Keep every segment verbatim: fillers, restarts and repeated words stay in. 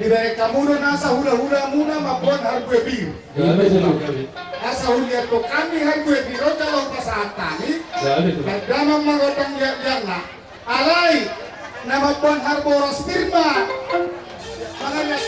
Dibaen hamu do nasa hulahulamuna mamboan harbue pir. Gabe, gabe. Asa huliathon hami harbue pir on jala hupasahat hami. Gabe, gabe. Damang ma gondang liatliatna. Alai na mamboan harboras pir ma. Mangaliat.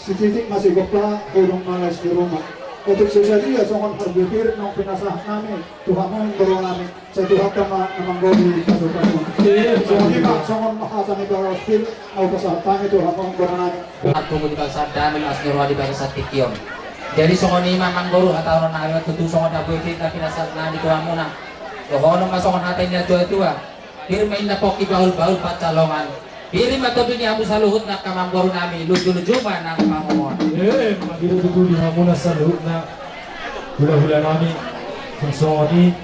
Sititik ma sigompa, hudong ma las di ruma. Otik so sadia songon harbue pir naung pinasahat nami tu hamu boru nami. Sai Tuhanta ma na manggori pasu-pasu. Songon i ma songon hata ni Baraskil na hupasahat hami tu hamu boru nami. Aku muni bangsa dame, las ni roha di bagasan tingki on. Jadi songon i ma amangboru, hata on na tutu songon harbue pir na pinasahat nami tu hamuna. Dohonon ma songon hata ni na tua-tua. Pir ma inna pongki, bahul-bahul pansalongan. Pir ma tondi ni hamu saluhutna angka amangboru nami, luju-luju ma nang pangomoan. Eh, ma pir tondi ni hamuna saluhutna. Hula-hula nami, songon i,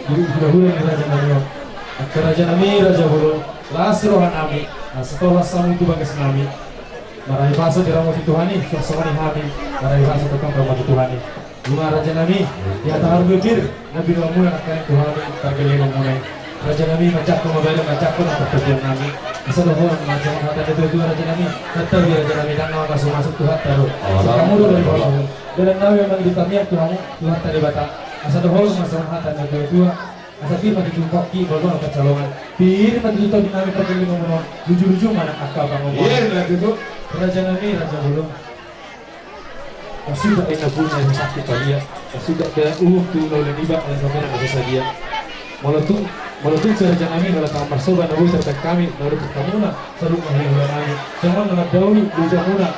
hula-hula ni raja nami on. Angka raja nami, raja bolon, las roha nami, asa tolhas hamu tu bagas nami. Marhite basa diramoti Tuhan i, songon i hami, marhite basa tongtong ramoti Tuhan i. Ima raja nami, di hata harbue pir na binoan muna nangkaning tu hami, pargellengon muna i. Raja nami, manjangkon ma badan, manjangkon ma partondion nami. Asa dohonon ma songon hata ni na tua-tua raja nami, santabi raja nami, ndang na mamasu-masu, Tuhanta do. Hamu do na di bawah. Dalan nami mangido tangiang tu hamu, Tuhanta Debata. Asa dohonon ma songon hata ni na tua-tua. Asa pir ma tutu pongki, bahul-bahul pansalongan. Pir ma tutu tondi nami, pargellengon muna on. Luju-luju ma nang angka pangomoan. Iya, benar itu. Raja nami, raja bolon. Masuda inna purna, inna sakti palia. Masuda da uhum tu ulaon iba, ala na merang asa sadia. Molo tung Molo tung pe raja nami, molo tung marsoba na boi tarbaen hami, na ro tu hamuna saluhutna hulahula nami. Songon na mandao ni boru hamuna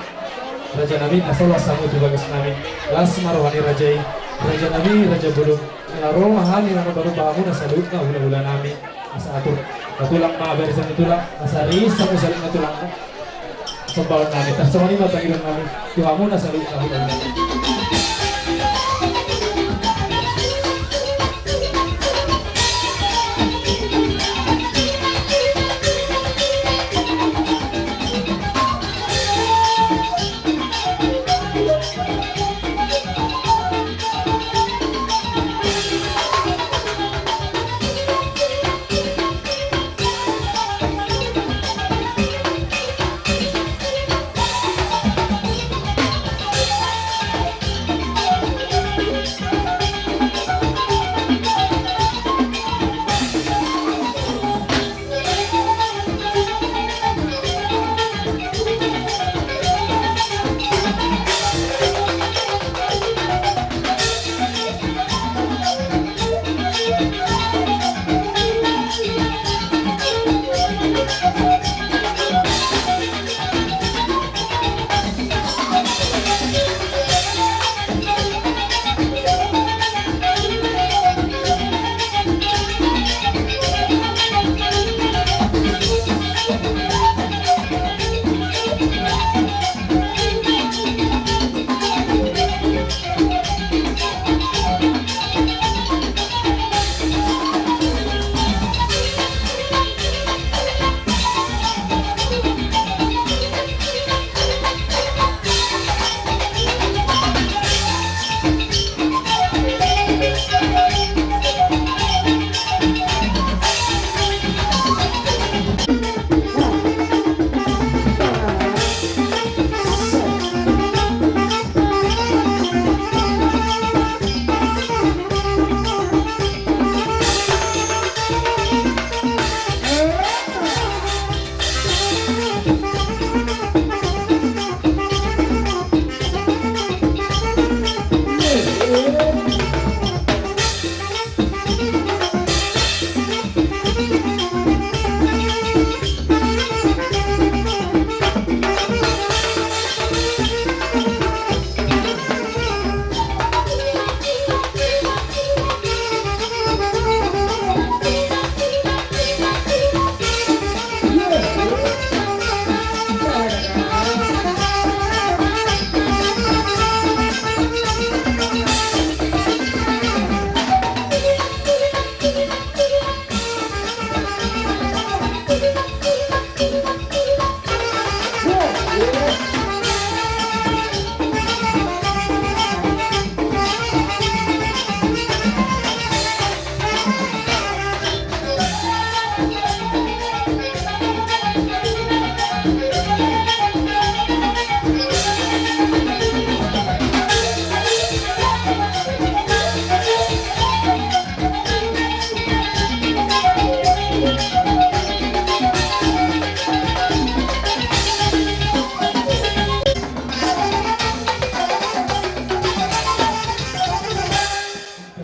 raja nami, na so las hamu tu bagas nami, las ma roha ni raja i. Raja nami, raja bolon, na ro ma hami na mambahen hamuna saluhutna hulahula nami. Asa atur ma tulang ma barisan ni tulang, asa ris hamu saluhutna tulang. Sombaon nami, tarsongon i ma pangidoan nami tu hamuna saluhutna hulahula nami.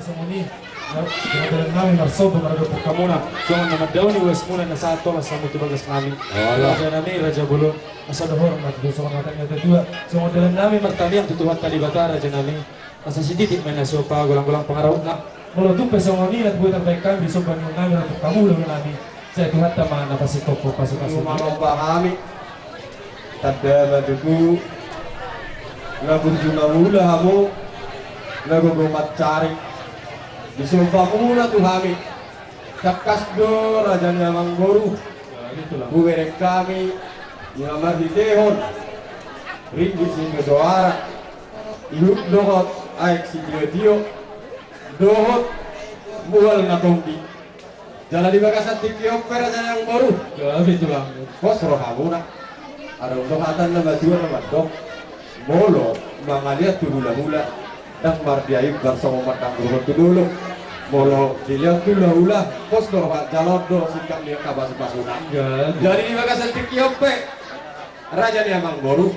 Songon i, songon dalan nami marsoba maradophon hamuna, songon na mandao ni uas muna na sahat tolas hamu tu bagas nami. Raja nami, raja bolon, asa dohonon ma tutu songon hata ni natuatua. Songon dalan nami martangiang tu Tuhanta Debata, raja nami, asa sititi ma i na so pagolang-golang pangarahutna. Molo tung pe songon i na boi tarbaen hami di somba ni nami, ratu hamu hulahula nami, sai Tuhanta ma na pasingkophon pasupasu. Molo hami tanda ma tutu na burju na ula hamu, na gogo mansari di somba muna tu hami. Tangkas do raja ni amangboru, hubereng hami na marhitehon ringgit sitio soara, ihut dohot aek sitio-tio, dohot mual na tondi. Jala di bagasan tingki on pe raja ni amangboru, pos rohamuna. Adong do hata na matua na mandok, molo mangalean tu hulahula, ndang mardia imbar songon mandanggurhon tu dolok. Molo dilean tu hulahula, pos do roha, jalo do singkat ni angka pasupasuna. Jadi di bagasan tingki on pe raja ni amangboru,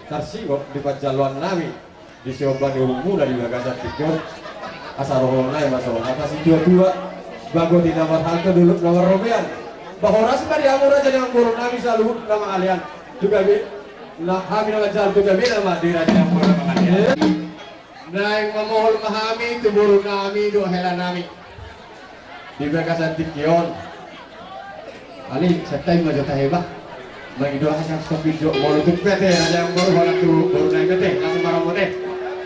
tarsingot di panjaloan nami di somba ni uhumuna di bagasan tingki on, asa dohonon nami ma songon hata situatua. Bagoti na marhalto, dolok na marrobean. Ba horas ma di hamu raja ni amangboru nami saluhut na mangalean. Tu gabe na hami na manjalo tu gabe nama di raja ni amangboru na mangalean. Naeng mamohol ma hami tu boru nami dohot hela nami di bagasan tingki on. Alai santabi ma jo tahe ba. Mangido asa sopir jo molo tu pete raja ni amangboru holan tu boru nami pete asa maramot e.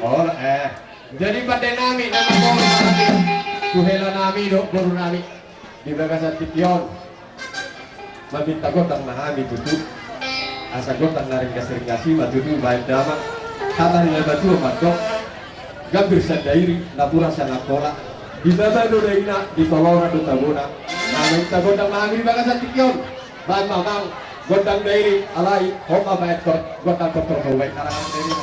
Holan e. Jadi pande nami na mamohol ma hami tu hela nami dohot boru nami di bagasan tingki on. Maminta gondang ma hami tutu. Asa gondang na ringgas-ringgas i ma tutu baen damang. Hata ni na batua mandok. Gambir sian Dairi, napuran sian Angkola. Di baba do daina, di tolonan do tabona. Na maminta gondang ma hami di bagasan tingki on. Baen ma amang gondang Dairi, alai ho ma baen tor gondang tortor ho baen harangan Dairi.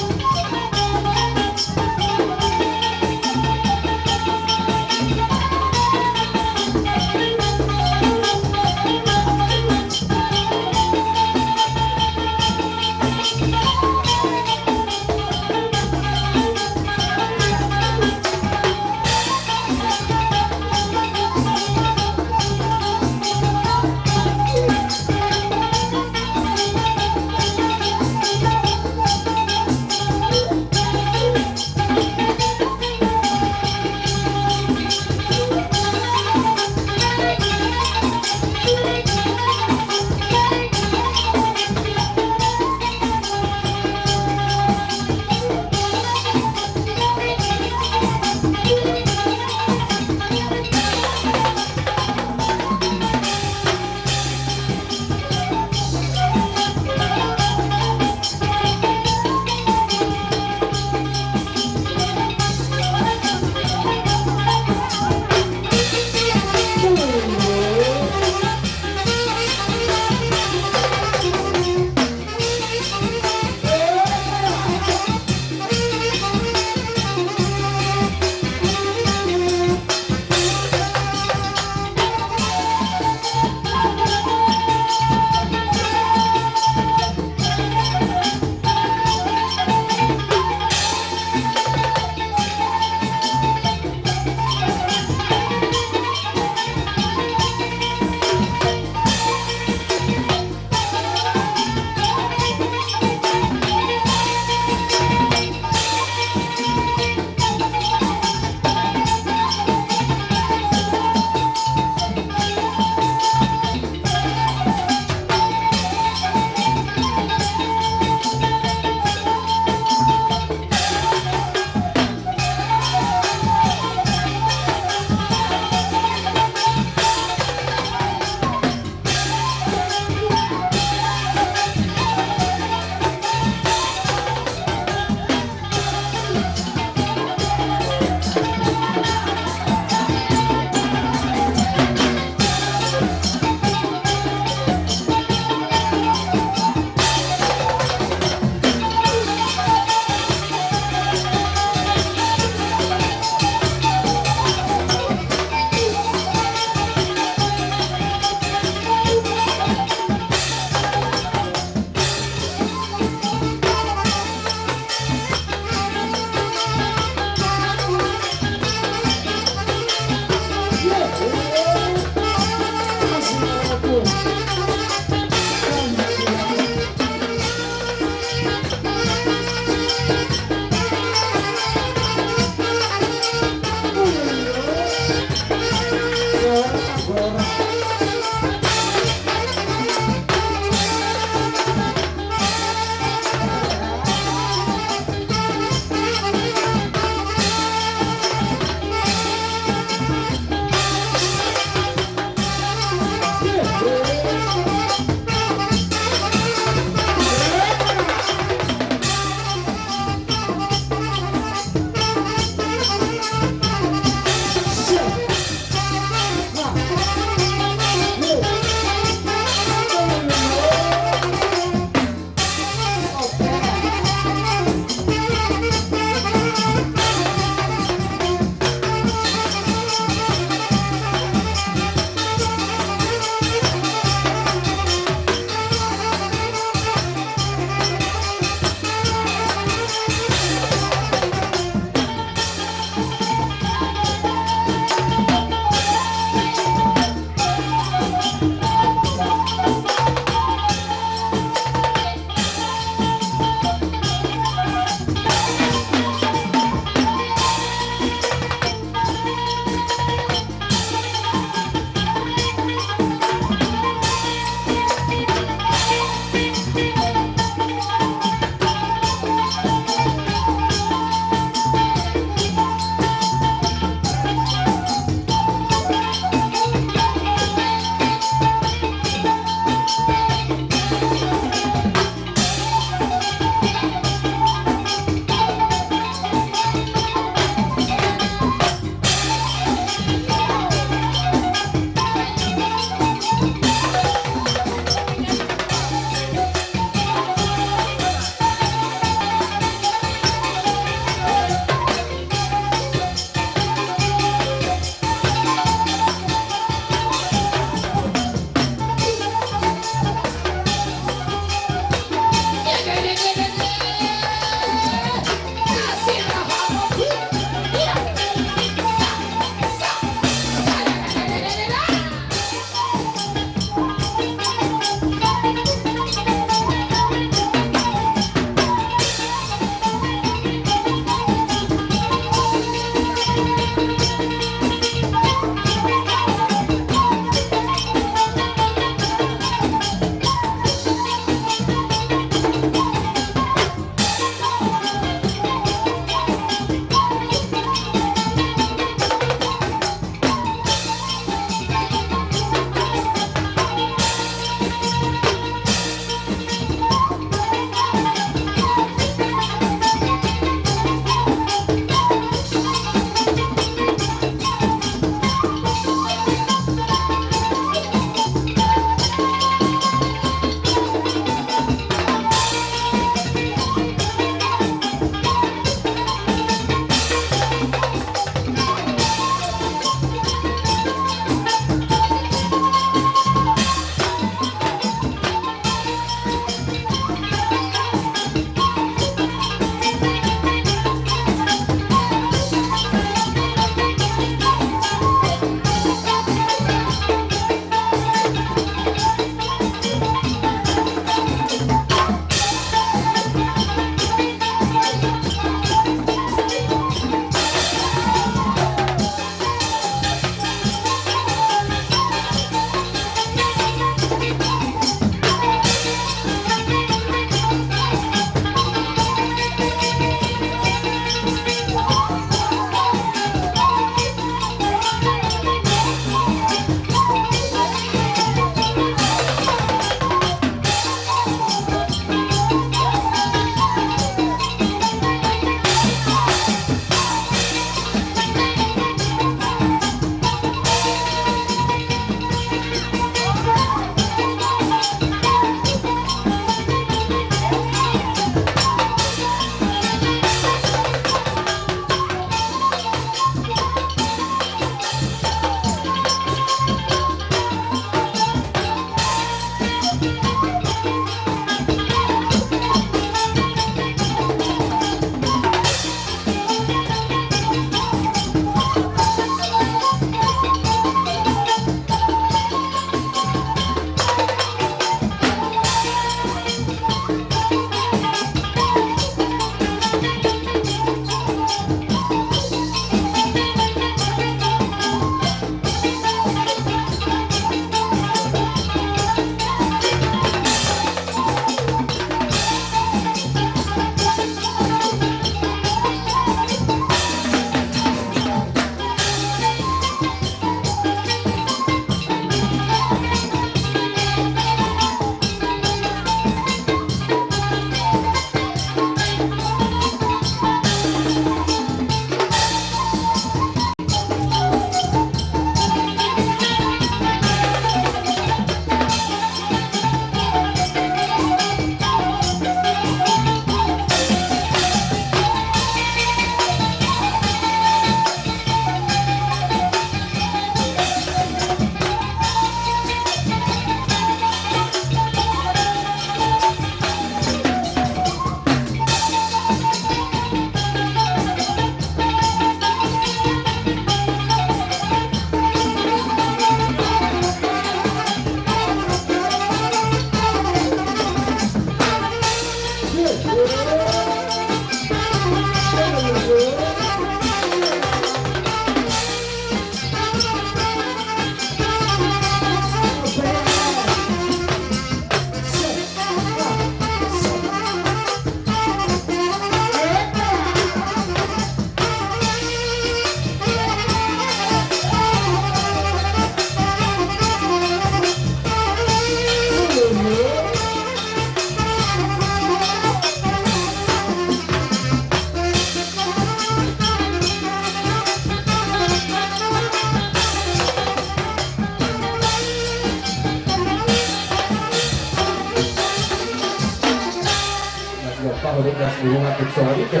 Pahulut das di bunga tu sori ke.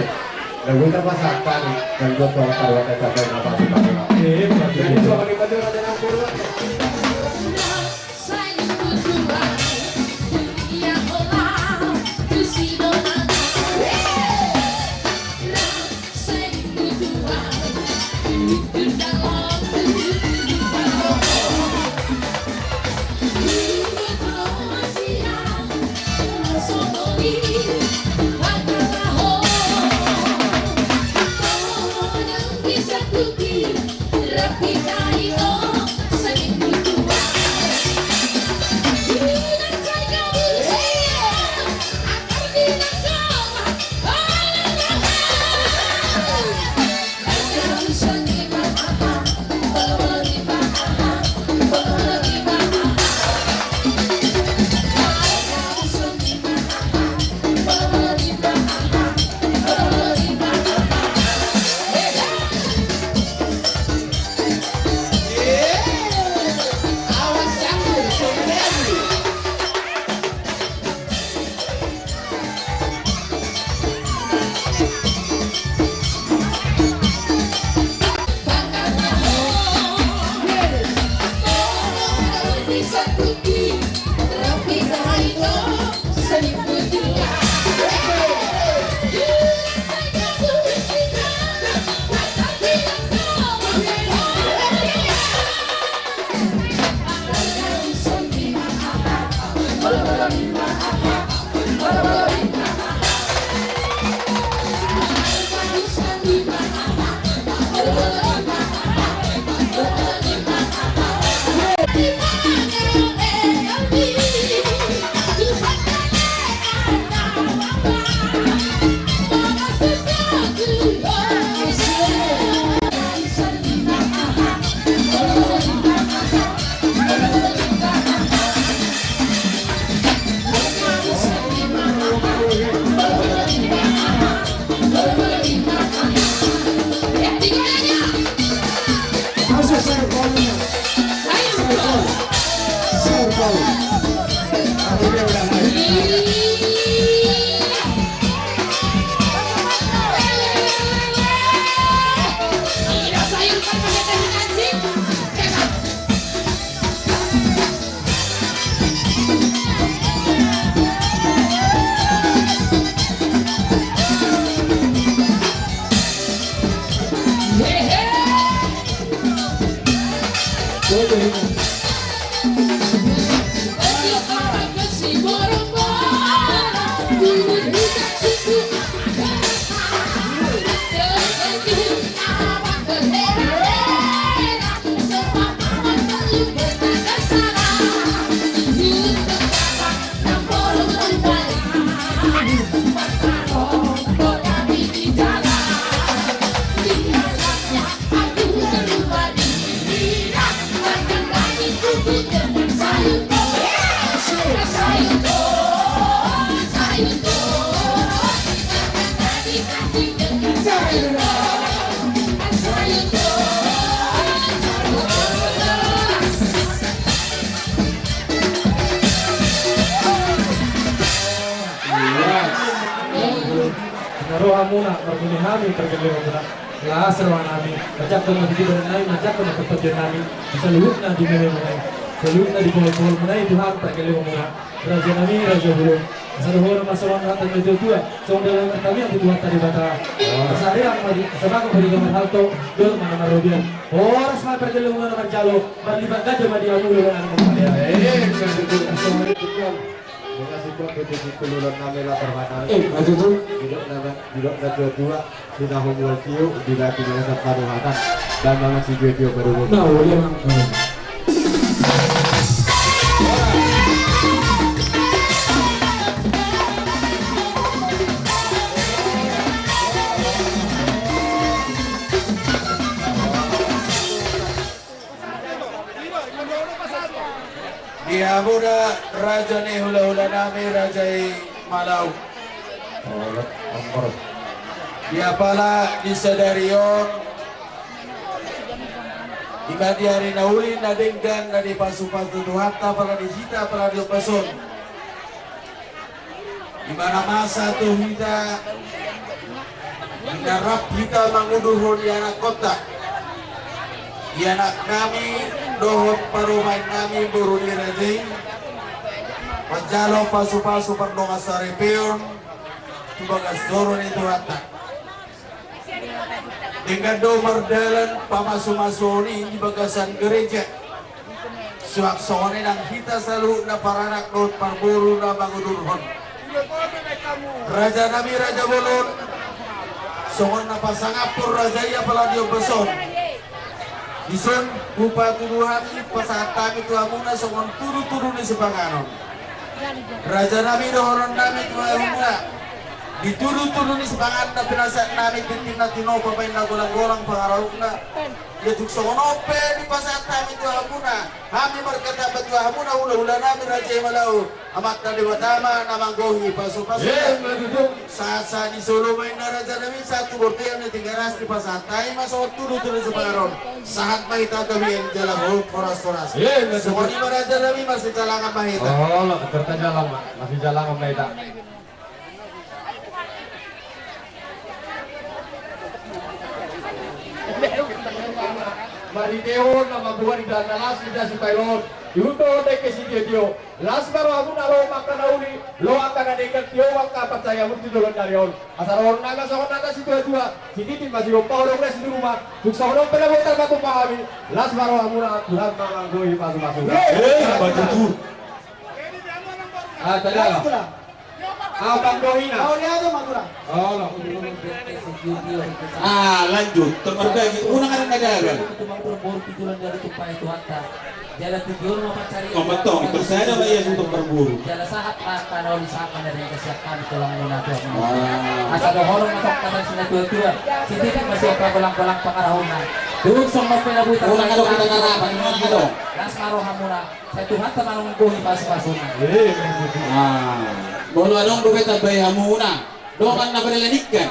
Lagu terpaksa kami dan gue tahu tahu ada kata yang apa sih, Pak? Eh, Pak. Jadi, soal itu ada yang kurang. Ia, na rohamuna marbuni hami pargellengonmuna. Las rohanami, manjangkon ma di badanami, manjangkon ma partondionnami, saluhutna di mememuna i, saluhutna di pahomuna i Tuhan, pargellengonmuna. Rajanami, raja bolon. Asa dohonon ma songon hata ni natuatua, songon dalan martamiang tu Tuhanta Debata. Asa reang ma di, asa bagot ma di dongan halto, dohot ma na marrobean. Horas ma pargellengonmuna na manjalo, marlipat ganda ma di hamu dohot na marrobean. Eh, sasutu. Songon i tu Tuhan. Makasih Tuhan, betul-betul ulun nami lapar mata. Eh, betul tu. Didok na, didok natuatua. Di na humual tio, di na tio na saparuhatan. Dan mangan sitio-tio paruhut. Na, boleh, Bang. Di hamu da raja ni hula-hula nami, raja i Malau. Di apala di sadari on, ima di ari na uli na denggan na dipasu-pasu Tuhanta, apala di hita, apala di ombas on. Di mana masa tu hita, di na rap hita mangudurhon ianakkonta, ianaknami dohot parumaennami boru ni raja i, manjalo pasupasu pardongansaripeon tu bagas joro ni Tuhanta. Denggan do mardalan pamasumasuon i di bagasan gareja. Suang songon i nang hita saluhutna paranak dohot parboru na mangudurhon. Rajanami raja bolon, songon na pasangaphon raja i apala di ombas on. Dison hupatudu hami, pasahat hami tu hamuna songon tudutudu ni sipanganon. Rajanami, dohononnami tu hamuna, di tudutudu ni sipanganon na pinasahatnami, tintin na tinopa, baen na golanggolang pangarahutna. Ia tung songon on pe dipasahat hami tu hamuna, hami markatambe tu hamuna hulahulanami raja i ma laho. Amanta Debata ma na manggohi pasupasu. Sahat sahat ni solu ma inna rajanami, sahat tu bontean na Tigaras, dipasahat hami ma songon tudutudu ni sipanganon. Sahat ma hita gabe jala horas horas. Songon i ma rajanami, marsijalangan ma hita. Olo, marsijalangan ma hita. Marhitehon na mamboan di dalan na las, di dasi pailon, di hundul dengke sitiotio. Las ma rohamuna, olo angka na uli, olo angka na denggan, tio angka parsahiton tu joloan ni ari on. Asa roha ni na songon hata situatua, sititi ma sigompa, holong na situruma. Tung songon on pe na boi tarpatupa hami. Las ma rohamuna, Tuhan ma manggohi pasupasu. Eh, batu tu. Ah, tadi apa? Ah, panggohina. Mauliate ma, Tulang. Olo. Ah, lanjut. Tong marbagi. Unang anak na dagang. Tong marbagi, tulang dari tupai Tuhanta. Jala tujuan ma pancari. Tong mantong, bersada ma ia suntuk berburu. Jala sahat ma angka na uli, sahat ma na denggan, siap hami tulang muna, tulang muna. Ah. Asa dohonon ma songon hata ni situatua. Sititi ma sigompa, golanggolang pangarahutna. Dung songon pe na boi. Unang anak kita narapan, unang anak. Las ma rohamuna. Sai Tuhanta ma na manggohi pasupasuna. Ah, molo adong dope tambai hamuna dongan na padalaningkan.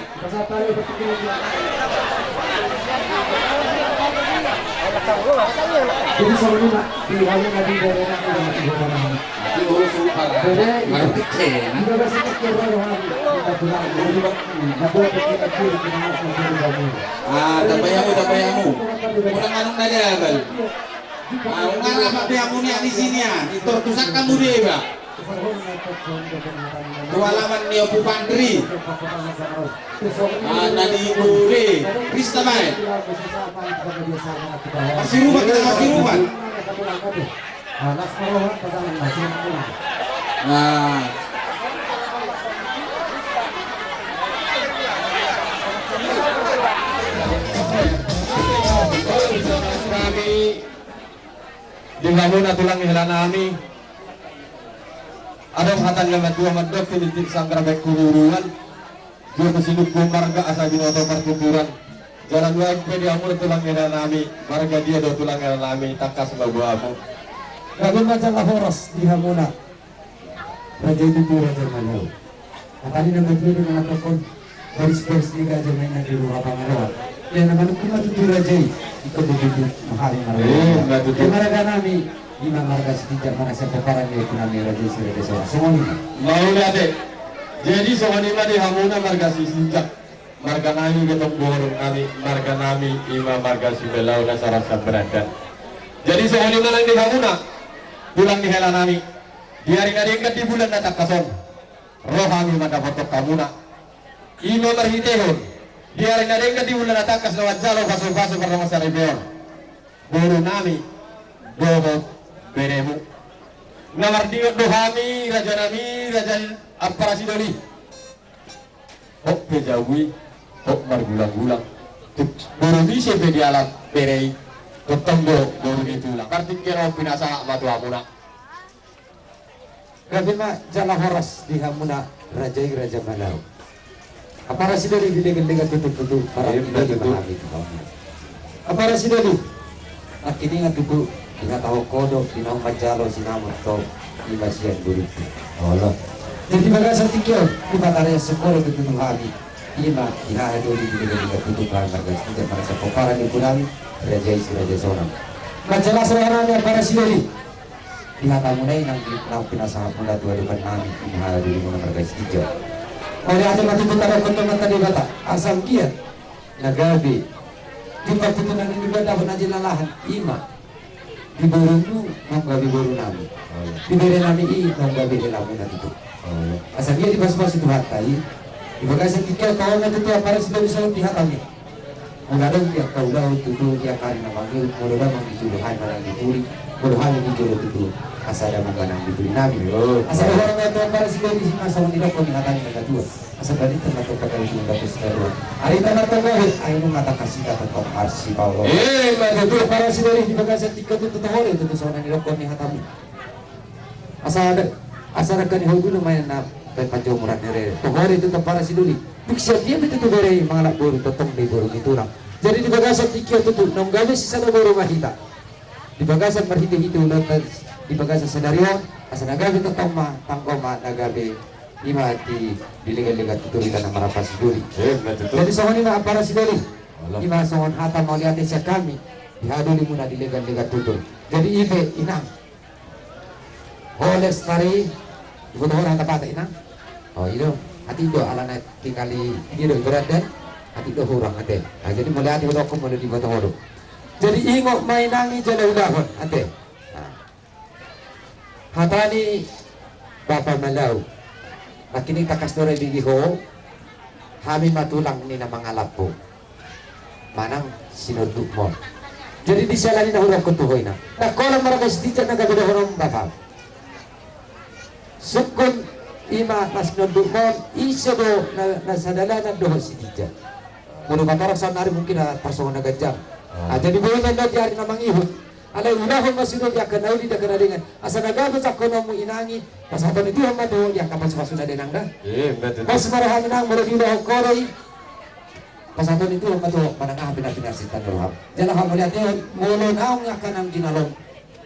Jadi, songon i ma di hamuna di daerah na di Kota Malang. Jadi, ah, tambai hamu, tambai hamu. Unang anak na dagang. Ah, unang anak pe hamu nian di sini, ah. Di tor tu sangka mu deba. Tu alaman ni Ompu Pandri. Ah, na di Bure. Krista bae. Marsirubat hita, marsirubat. Nah. Kami di hamuna tulang ni hela nami. Adong hata ni na matua mandok, tinitip sanggar baen huruhuruan. Jua pasiluk marga asa binoto partuturan. Jala nuaeng pe di hamuna tulang ni hela nami, marga dia do tulang ni hela nami, tangkas ma boamu. Gabe ma jala horas di hamuna. Raja i tutu, raja i ma laho. Hata ni na matua do mangatokhon, barisbaris ni gaja ma inna di rura pangaroan. Ia na manungkun ma tutu raja i, ingkon do tutu ma hami marga. Ima raja nami, ima marga Sitinjak, marga sian pomparan ni ompu nami raja i si Raja Sora. Songon i ma. Mauliate. Jadi songon i ma di hamuna marga Sitinjak. Marga nami, getong boru nami, marga nami ima marga Simelau na sarat samberandan. Jadi songon i ma nang di hamuna tulang ni hela nami. Di ari na denggan di bulan na tangkas on, ro hami mandapothon hamuna. Ima marhitehon di ari na denggan di bulan na tangkas na manjalo pasupasu pardongansaripeon, boru nami dohot beremu. Na mardingot do hami, raja nami, raja Ampara Sidoli. Hot pe jabu i, hot margulanggulang. Tung boru ni ise pe dialap bere i, tongtong do boru ni tulang. Partingkian on pinasahat ma tu hamuna. Gabe ma jala horas di hamuna, raja i raja ma laho. Ampara Sidoli, di denggan-denggan tutu-tutu, partingkian i ma hami tu hamuna. Ampara Sidoli, nangkiningan tutu, dihatahon ho do, di naung manjalo sinamot ho, ima sian borumu. Olo. Jadi bagasan tingki on, ima tarian songko do tutu tu hami. Ima, di haha do di denggan-denggan tutu, marga Sitinjak, marga sian pomparan ni ompu nami, raja i si Raja Sonang. Manjalas roha nami, Ampara Sidoli. di hatamuna i nang di, nang pinasahatmuna tu adopan nami, di hadulimuna marga Sitinjak. Mauliate ma tutu tadokkon tu Amanta Debata, asa anggiat na gabe di parpintoan nami, di badan na jala lahan, ima di borumu naung gabe boru nami. Oh, iya. Di bere nami i naung gabe helamuna tutu. Oh, iya. Asa dia dipasupasu Tuhanta i, di bagasan tingki on taona tutu ampara sidoli songon di hatami. Molo adong di angka ulaon tutu di angka ari na mangihut, molo damang di jolo hami manang di pudi, molo hami di jolo tutu, asa damang manang di pudi nami. Oh, asa iya. Dohonon ma tu ampara sidoli, ima songon didokkon ni hata ni natua-tua. Asa balintang ma tongka gabe tu dapot sitaruan. Ari ta ma tongka gabe, ai nunga tangkas hita tongtong marsipaoloan. Ima tutu. Ampara sidoli, di bagasan tingki on tutu toho do tutu songon na nidokkon ni hatamu. Asa da-, asa dangka ni hau dulu main na pe panjomuran ni rere. Toho do tutu ampara sidoli. Disi dia pe tutu bere i mangalap boru, tongtong do i boru ni tulang. Jadi di bagasan tingki on tutu naung gabe sisada boru ma hita. Di bagasan marhite-hite ulaonta di bagasan sadari on, asa na gabe tongtong ma, tanggo ma na gabe. Ima di, di legan-legan tutur hita na marampang sidoli. Eh, ima tutu. Jadi songon i ma ampara sidoli. Alah. Ima songon hata mauliate sian hami di hadulimuna di legan-legan tutur. Jadi i pe, Inang. Ho lestari, diboto ho do hata Batak, Inang? Oh, i do. Atik do, alana tinggal i, i do ibaratna. Atik do hurang, ate. Ah, jadi mauliate hudokkon molo diboto ho do. Jadi ingot ma, Inang, i jala ulahon, ate. Nah. Hata ni Bapa Malau. Nangkin i tangkas do ra dibege ho, hami ma tulang ni na mangalap ho. Manang sinondukmon. Jadi di siala ni na hudokkon tu ho, Inang. Nangkola marga Sitinjak na gabe dohonon bapa. Sungkun ima na sinondukmon, ise do na, na sadalanan dohot Sitinjak. Molo patorang saonnari mungkin na parsongon na ganjang. Ah. Ah, jadi boi ma di ari na mangihut. Alai ulahon ma sude di angka na uli, di angka na denggan. Asa na gabe jangkononmu, Inang, i pasahaton ni Tuhan ma tu ho di angka pasupasu na denggan da. Ima tutu. Pos ma roham, Inang, molo diulahon ho do i. Pasahaton ni Tuhan ma tu ho manang aha pe na pinarsinta ni roham. Jala hamauliatehon molo naung angka na ginalom.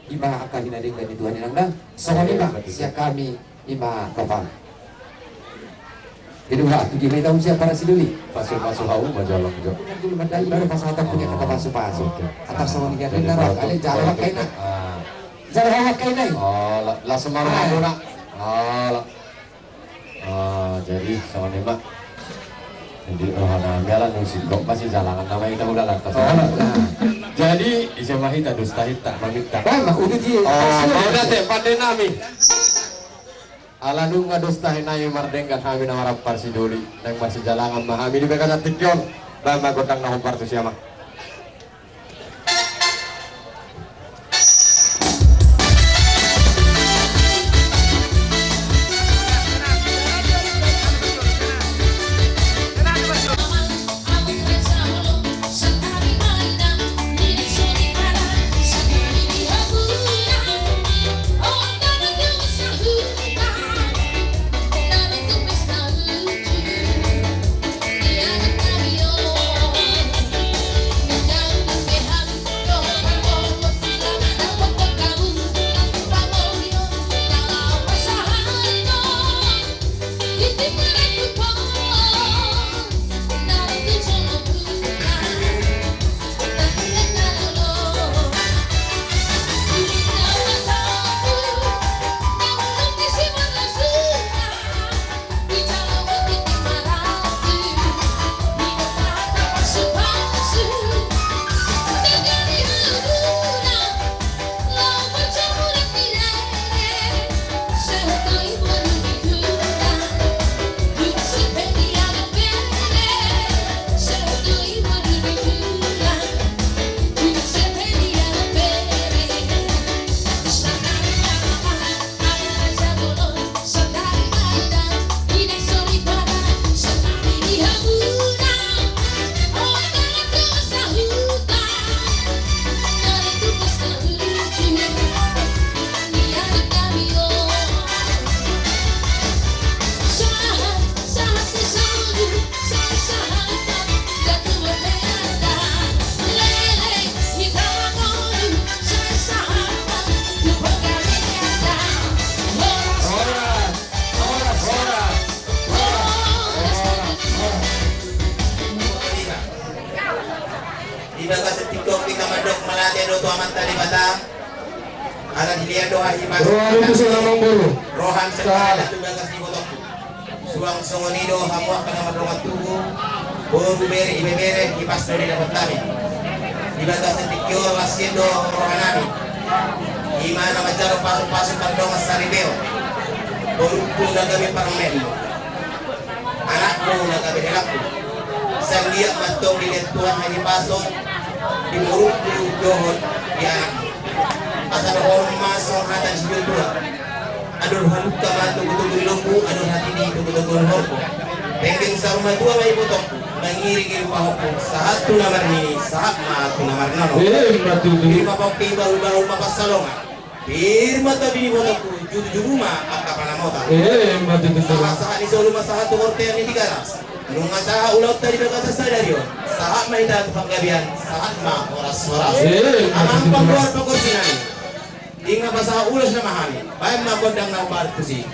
Ima angka na denggan ni Tuhan, Inang, da. Songon i ma. Ima tutu. Sian hami. Ima, Bapa. Jadi, wah, tu dia ma hita sian ampara sidoli. Pasu-pasu hau ma jalo jo. Dulu mandai baru pasahaton punya kata pasu-pasu. Oke. Atas sama ni jadi na roh, kali jalo pakai na. Ah. Jalo hau pakai na. Oh, la-, langsung baru hau na. Oh, la-, oh, jadi sama ni, Mak. Jadi, roha nami ala nusik kok masih jalangan nama hita udah lantas. Oh, la-, nah. Jadi, ise ma hita dusta hita, maminta. Bah, Mak, udah dia. Oh, mau dah teh, pande nami. Ala nunga dos tahi nai mardenggan hami na marampang sidoli, naeng marsijalangan ma hami di bagasan tingki on. Baen ma gondang na hombar tusi, Amang. Di bagasan tingki on hita mandok mauliate do tu Amanta Debata. Ala dilehon do hahipason. Roha ni tu sonang mambolu. Roham sahata tu bagas ni ibotongku. Suang songon i do hamu angka na mardongan tubu, boru, bere, ibebere, hipas do didapot hami. Di bagasan tingki on las sian do rohanami. Ima na manjalo pasupasu pardongan saripeon. Borungku na gabe parumaenmu. Anakmu na gabe helangku. Sai anggiat ma antong dilehon Tuhan hahipason di borungku dohot di anakmu. Asa dohonon ma songon hata ni situa-tua. Andor halumpang ma togu-togu ni lombu, andor hatiti togu-togu ni horbo. Penggeng saur matua ma ibotongku, mangiring-iring pahompu, sahat tu na marnini, sahat ma tu na marnono. Ima tutu. Ima pongki, bahu-bahu ma pansalongan. Pir ma tondi ni ibotongku, jubu-jubu ma angka panamota. Ima tutu. Sahat-sahat ni solu ma sahat tu bontean ni Tigaras. Nunga sahat ulaonta di bagasan sadari on, sahat ma hita tu panggabean, sahat ma horas-horas. Ima tutu. Amang panggoar pangkorsinami. Dang pasahat ulos nama hami, baen ma gondang na hombar tusi.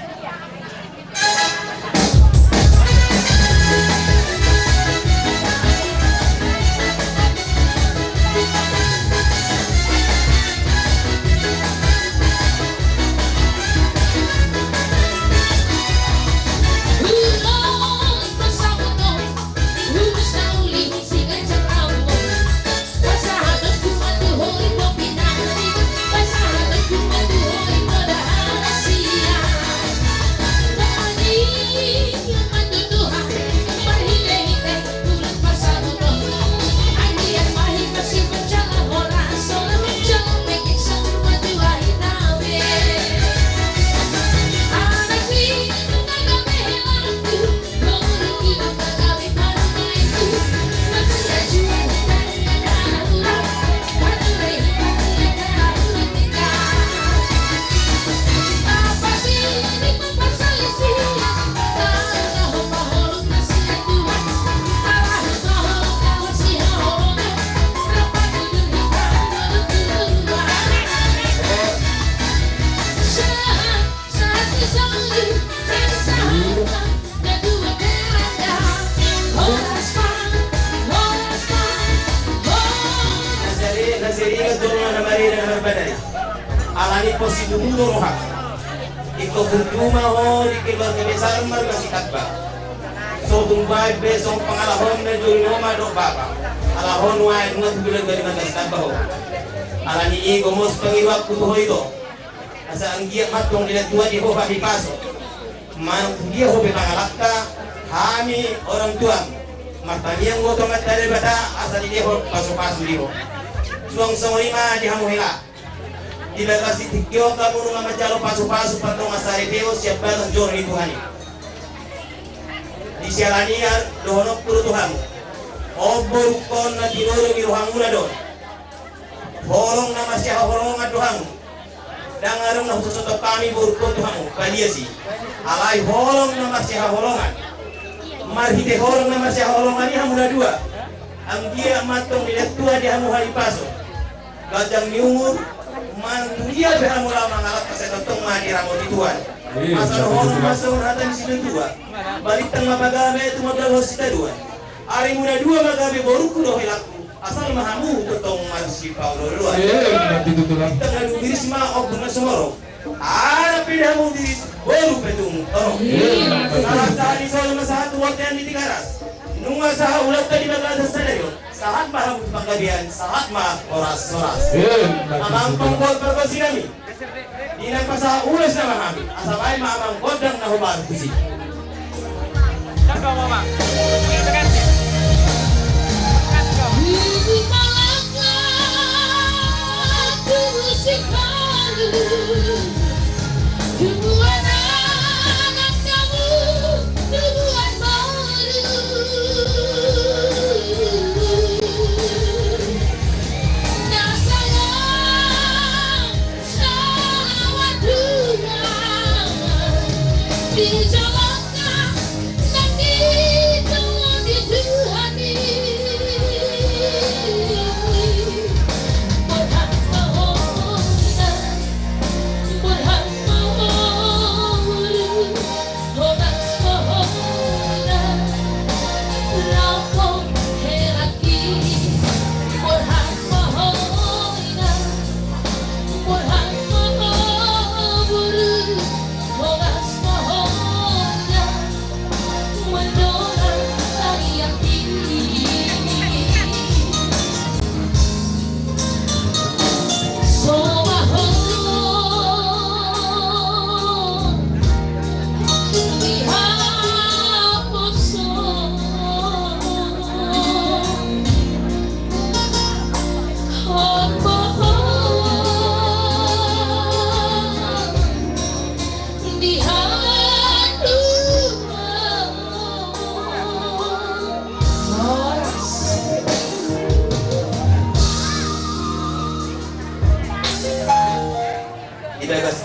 Na seri-, na seringot jolma na marere na marbadari. Alani pos situtu do roham. Ingkon burju ma ho di keluarga besar marga Sitamba. So tung baen be songon pangalahon na jolo ni oma dohot bapa. Alahon nuaeng nunga tu keluarga ni marga Sitamba ho. Alani i gomos pangidoanku tu ho ito. Asa anggiat ma antong dilehon Tuhan di ho hahipason. Manang tu dia ho pe mangalangka, hami orang tuam martangiang ma tu Amanta Debata asa dilehon pasupasu di ho. Suang songon i ma di hamu hela. Di bagasan tingki on hamu nunga manjalo pasupasu pardongan saripeon sian bagas joro ni Tuhan i. Di siala ni i dohononku do tu hamu. On borungkon na tinodo ni rohamuna do on. Holong na marsihaholongan do hamu. Ndang adong na husosothon hami borungkon tu hamu, palias i. Alai holong na marsihaholongan. Marhite holong na marsihaholongan i hamu na dua, anggiat ma antong dilehon Tuhan di hamu hahipason, ganjang ni umur, manang tu dia pe hamu laho mangalangka sai tongtong ma diramoti Tuan. Asa dohonon ma songon hata ni situa-tua. Balintang ma pagabe, tumandangkon sitadoan. Arimu na dua ma gabe borungku dohot helangku. Asal ma hamu tongtong marsipaolo-oloan. Ima tutu. Bintang na dua biris ma ombun na sumorop. Anak pe di hamu biris, boru pe tung torop. Ima tutu. Sahat-sahat ni solu ma sahat tu bontean ni Tigaras. Nunga sahat ulaonta di bagasan sadari on, sahat ma hamu tu panggabean, sahat ma horas-horas. Ima tutu. Amang panggoar pangkorsinami. Dang pasahat ulos nama hami, asa baen ma amang gondang na hombar tusi.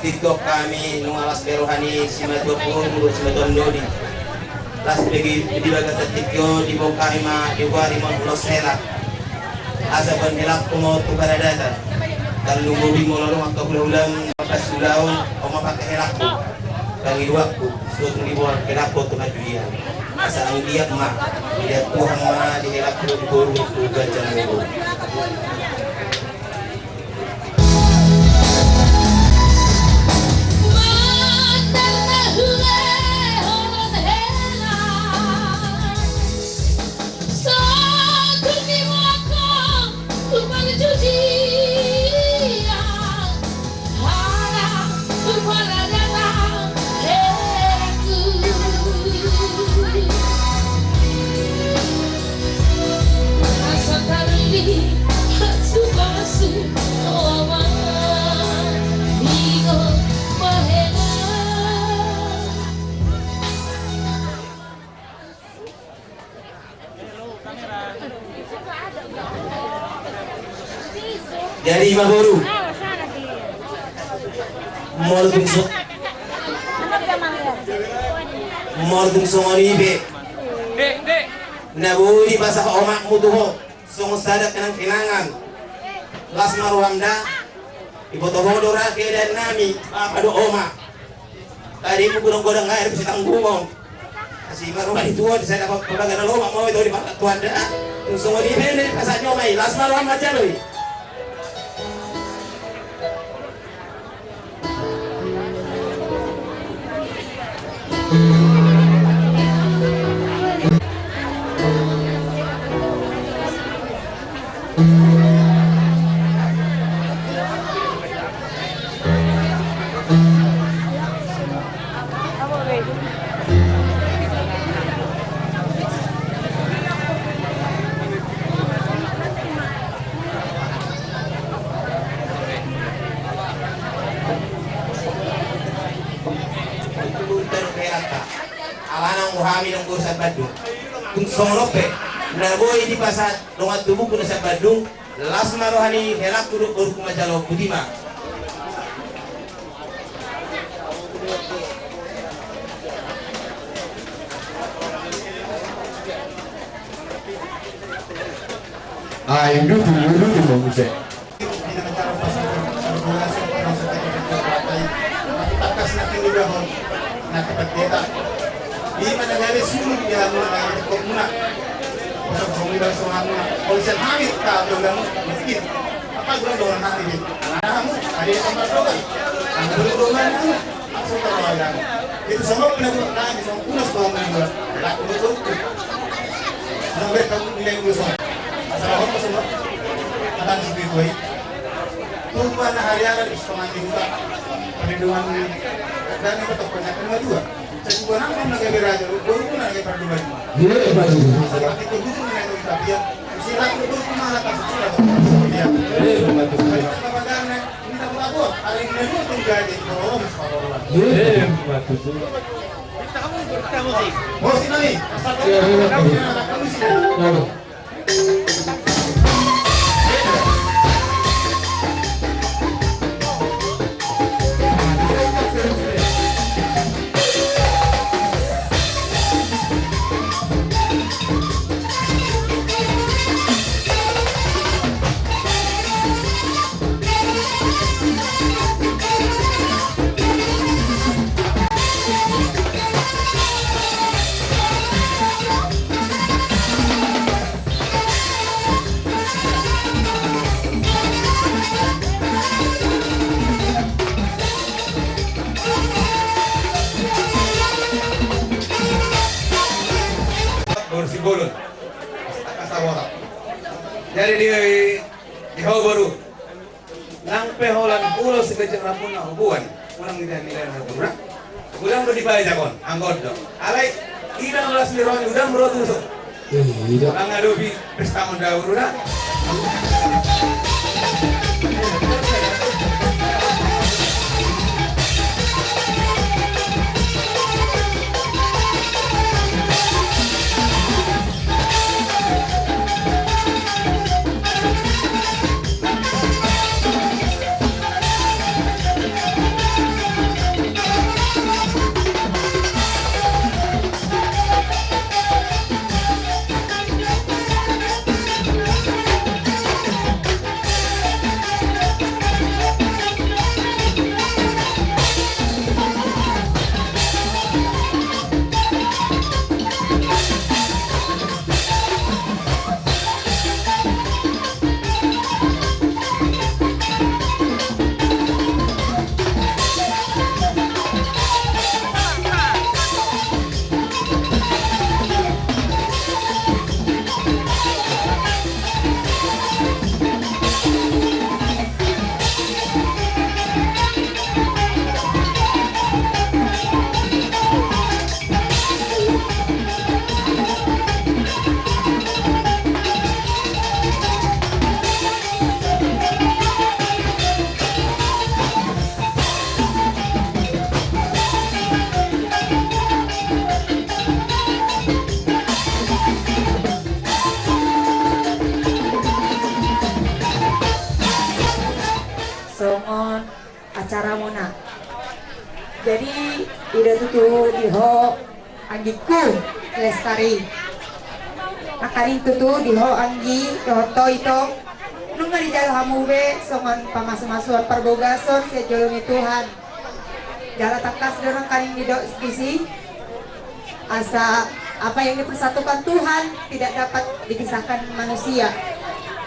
Tingki on hami nunga las be roha ni simatuam boru, simatuam doli. Las be di, di bagasan tingki on diboan hami ma diboan hami ma ulos hela. Asa boan helangku ma on tu paradaton. Tarlumobi molo adong angka hulahulam, pas ulaon, on ma pake helangku. Pangidoanku, sotung diboan helangku tu hasuhuton. Asa anggiat ma dilehon Tuhan ma di helangku di boru tu ganjang ni boru. Jadi ima boru. Molo tung so-, molo tung songon i pe na boi dipasahat omakmu tu ho songon sada kenang-kenangan. Las ma roham da. Diboto ho do ra keadaan nami, bapa dohot oma. Tadi mungkin godang air bisa tanggung. Asi ma roha ni tuan, saya dapat pembagian lomak mau itu di mata tuan da. Tung songon i pe na dipasahat ni oma i, las ma roham manjalo i. Alana anggo hami dongan boru Sambandung, tung songon on pe na boi dipasahat dongan tubungku na Sambandung, las ma roha ni helangku dohot borungku manjalo, botima. Ai, dutu, dutu, dutu, muse. Itu sama pina tu nang di sama puna sama puna. Laku betul. Nang beta pun nilai dulu sama. Asal apa sama? Akan sepi koi. Tumpah na hari-hari di sepangan di hutan. Perlindungan dan yang tetap banyak kedua dua. Saya juga nang nang gawe raja, baru pun nang gawe perlindungan. Iya, iya, Pak Guru. Asal hati kau butuh nilai dulu tapi ya. Silaku baru pun malah kasih surat. Iya, Pak Guru. Baik, apa-apa kan, nang? Boru Simbolon. Jadi di, di ho boru. Nang pe holan ulos si kecil rambu na hubuan. Ulang di dalam dalam boru na. Ulang do dibae jagon, anggot do. Alai, idang las ni rohani udang bro tuso. Iya. Mangadopi pesta on da boru na. acaramuna. Jadi, i do tutu di ho anggingku Lestari. Nangkaning tutu di ho anggi, dohot ho ito, nunga dijalo hamu be songon pamasumasuon parbagason sian jolo ni Tuhan. Jala tangkas do nangkaning didok disi, asa apa yang dipersatukan Tuhan tidak dapat dipisahkan manusia.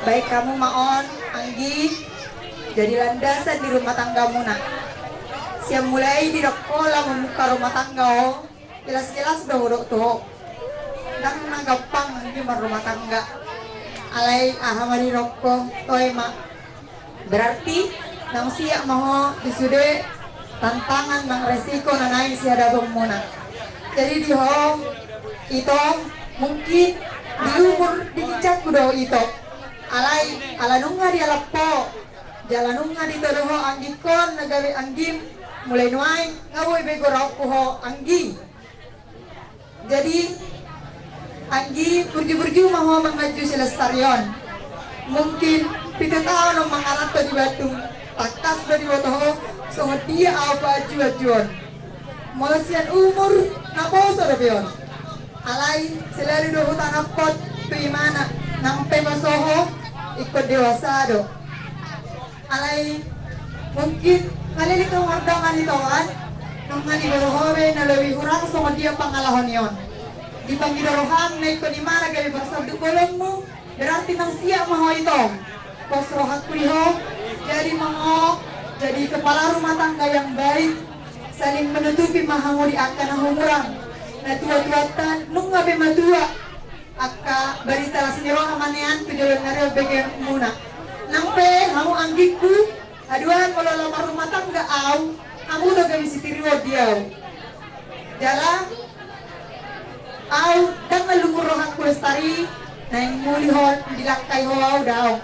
Baen hamu ma on anggi jadi landasan di rumah tanggamuna. Sian mulai didok ho laho mamungka rumah tangga on, jelas-jelas do hudok tu ho, ndang na gampang anggi marrumah tangga. Alai aha ma didok ho, toe ma. Berarti naung siap ma ho di sude tantangan nang resiko na naeng sihadapanmuna. Jadi di ho ito, mungkin di umur di ginjangku do ito. Alai ala nunga dialap ho jala nunga ditodo ho anggingkon na gabe anggim, mulai nuaeng nga boi be goraonku ho anggi. Jadi anggi, burju-burju ma ho manganju si Lestari on. Mungkin pitu taon on mangaranto di Bandung, tangkas do diboto ho songon dia ahu paanju-anju on. Molo sian umur naposo dope on. Alai selalu do hutanaphon tu imana, nang pe boso ho ingkon dewasa do. Alai mungkin malilit ho mardongan ito an, nunga diboto ho be na lobi hurang songon dia pangalaho ni on. Dipangido roham na ingkon imana gabe parsonduk bolonmu, berarti naung siap ma ho ito. Pos rohangku di ho, jadi ma ho jadi kepala rumah tangga yang baik, saling menutupi ma hamu di angka na humurang. Natua-tuanta nunga be matua. Angka barita las ni roha ma nian tu joloan ni ari on begemuna. Nang pe hamu anggingku, haduan molo laho marrumah tangga ahu, hamu do gabe sitiruon di ahu. Jala ahu ndang na lungun rohangku Lestari, naeng muli ho dilangkai ho ahu, daong.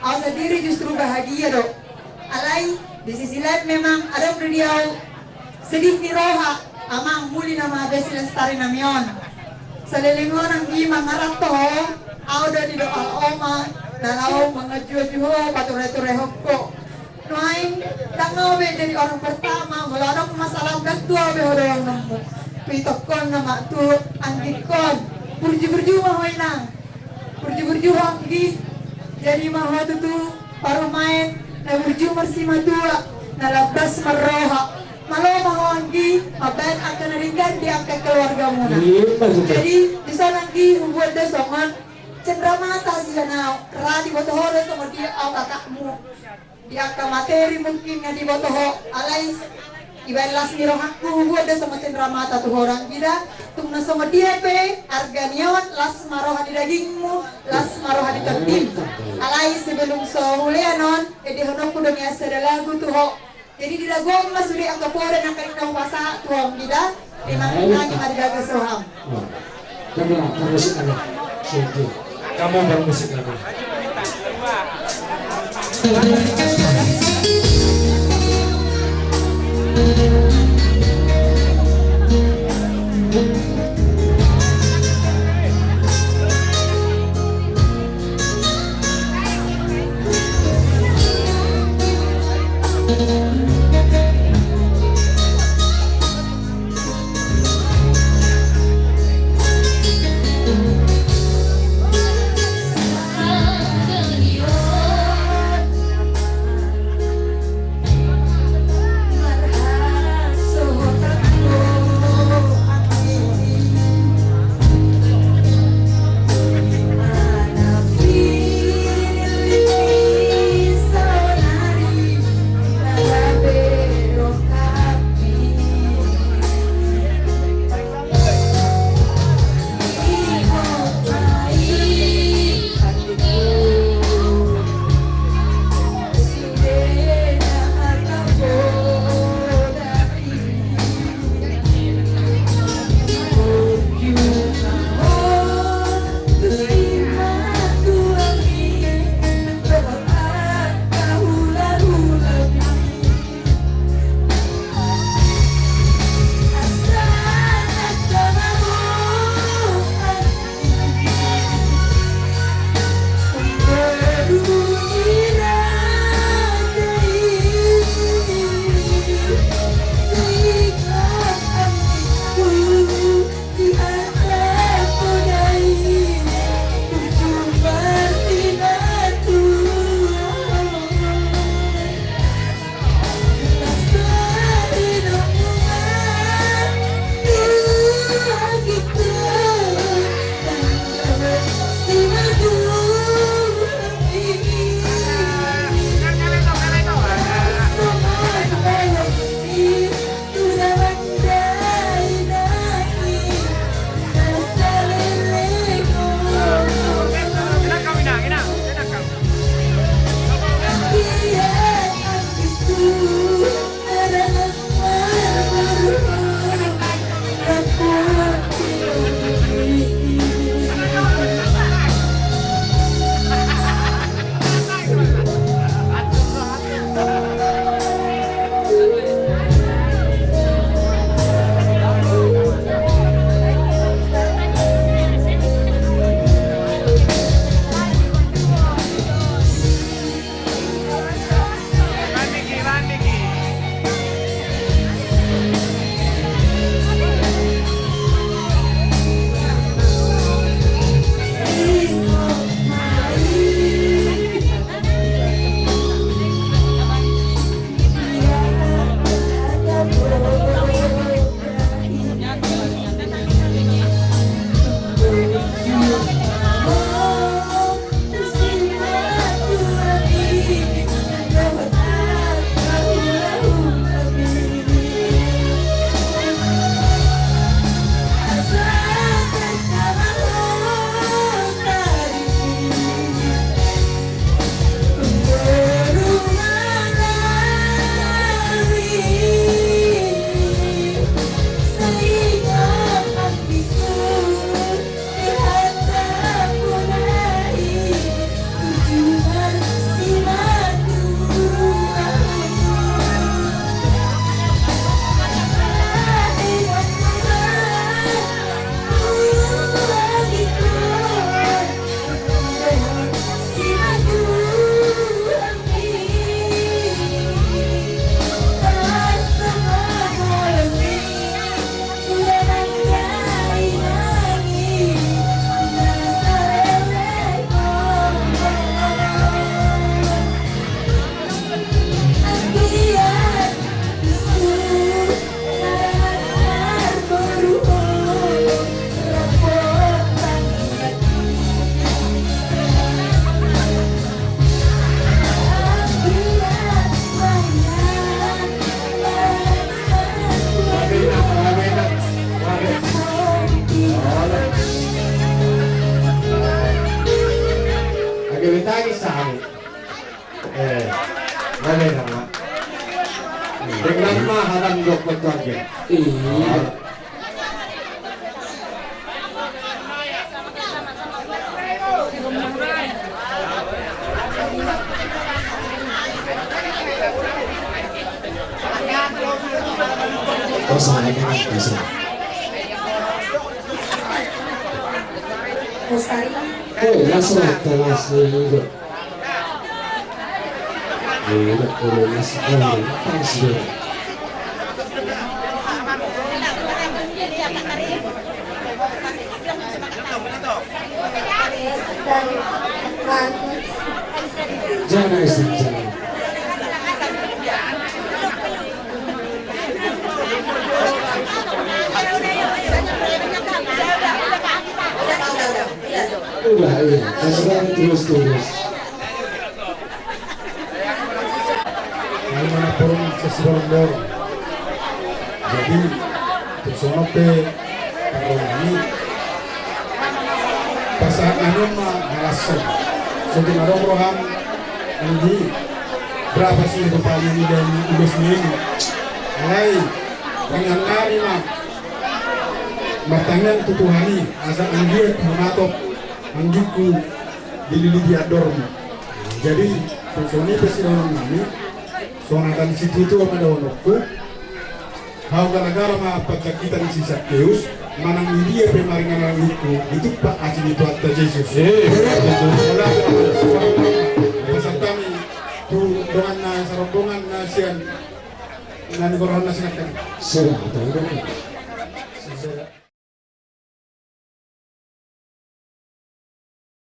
Ahu sandiri justru bahagia do. Alai di sisi lain memang adong do di ahu sedih ni roha, amang, muli nama be si Lestari nami on. Saleleng on anggi mangaranto ho, ahu do didok halak omak na laho manganju-anju ho, pature-turehon ho. Nuaeng ndang ahu be jadi orang pertama, molo adong masalah ndang tu ahu be ho dohononmu. Pitongkon nama tu anggingkon. Burju-burju ma ho inang. Burju-burju ho anggi, jadi ma ho tutu parumaen na burju marsimatua, na lambas marroha. Malo ma ho anggi mambaen angka na denggan di angka keluargamuna. Jadi dison anggi hubuat do songon cenderamata sian ahu, ra diboto ho do songon dia ahu kakakmu. Di angka materi mungkin na diboto ho, alai ibaen las ni rohangku hubuat do songon cenderamata tu ho anggi da. Tung na songon dia pe arga ni on, las ma roha di dagingmu, las ma roha di tondim. Alai sebelum so hulean on, edehononku do nian sada lagu tu ho. Jadi di lagu on ma sude angka poda nangkaning na hupasahat tu ho anggi da. Terima kasih ma di bagas roham. Kamu parmusik nami. Kamu parmusik nami. Target. Iya. Pasangan, pasangan. Lestari. Oh, langsung, langsung. Jangan, jangan. Udah, iya. Kasih terus, terus. Ai mana porong sesi borong-borong. Jadi, tung songon on pe, parrohani. Pasahat nami ma na las on. Songon adong roham, anggi, berapa sih rupanya ni dan ulos ni ini. Alai, tangiang nami ma. Martangiang tu Tuhan i, asa anggiat humatop, anggingku dililiti andormu. Jadi, songon i pe sidohonon nami, songon hata ni situatua ma dohononku, hau gara-gara ma panjangkitan ni si Sakeus, manang di dia pe maringanan anggingku, ditumpak asi ni Tuhanta Jesus. Eh, betul. Pasahat hami, tu dongan na sarombongan na sian, na nigorahon na sinangkan. Sudah, betul, betul.